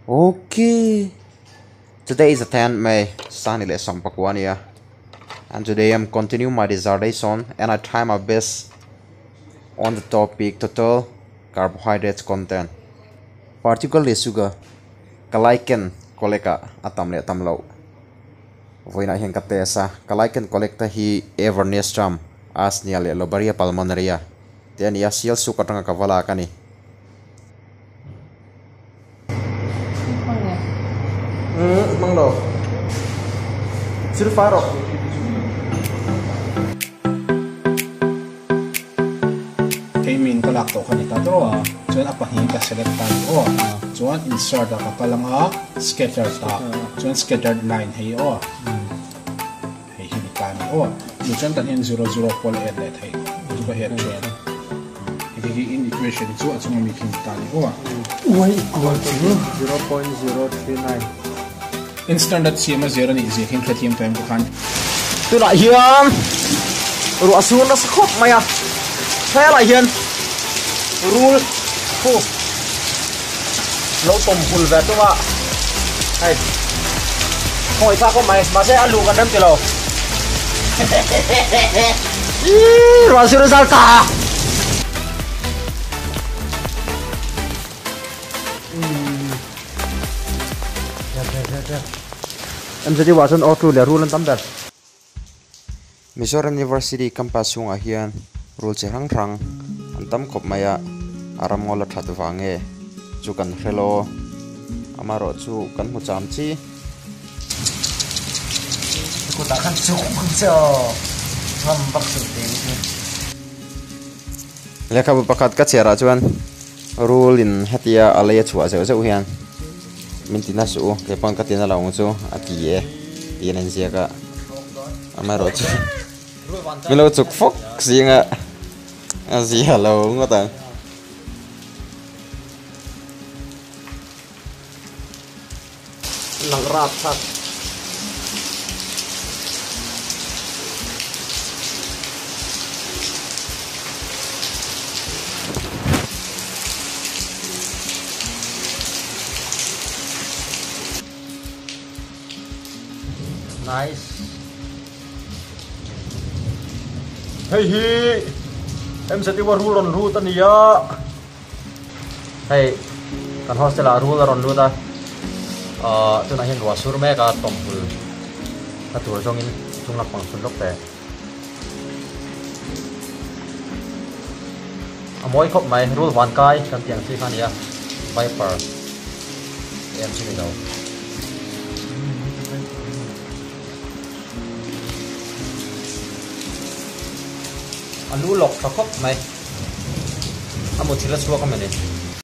Okay. Today is the 10th May, Sani leh sawmpakua a nia. And today I'm continue my dissertation and I try my best on the topic total carbohydrates content. Particularly sugar, Kalaiken collect ah a tam leh tam loh. Vawiinah hian ka test a, Kalaiken collect te hi Everniestrum, Asnia leh Lobaria pulmonaria te a ni a, sial suk atanga ka va lak a ni. Umm hmang lo. Thil fai rawh. Kei min ka lak tawh kha ni ta tawh a, chuan a pahnih ka select ta ni aw. Chuan insert ah ka kal ang a, scattered ah, chuan scattered line hei aw. Hei hi ni ta ni aw. Chu chuan kan hian 00 pawl a add leh theih chu ka head chuan. Hei hi in equation chu a chunga mi khi ni ta ni aw. Y equal to 0.039. In standard siam a zir a nih zia hian hrethiam tawh em ka khan. Tunah hian ruah sur nasa khawp mai a, helaiah hian rul khu lo tawm hul ve tum a, hei khawngaih thlak khawp mai mahse a luh kan rem ti lo Iiii ruah sur a zal ta. MZU ah chuan awtlu leh rul an tam ber. Mizoram University campus chhungah hian rul chi hrang hrang an tam khawp mai a, a ram ngawl a that vang nge chu kan hre lo, amaherawh chu kan hmu cham chi. Kutah khan chuk che aw, ngam vak suh tih ang chu. Lehkhabu pakhat ka chhiarah chuan rul in hetia a lei a chhuah zeuh zeuh hian min ti na suh u, kei pawn ka ti na lo ang chu a ti e tiin an ziak a, amaherawh chu min lo chuk fawk zinga a zia lo ngawt ang. Lang rap thlak. Nice. Hei hi MZU a rul rawn lut a nia. Hei kan hostel ah rul a rawn lut a ahh tunah hian ruah sur mek a tawmhul na tur zawngin chung lampang chhun lawk teh a mawi khawp mai rul van kai kan tih ang chi kha a ni a viper em chu ni lo. A lu lawk tha khawp mai. A mut thil a chhuak a mawni.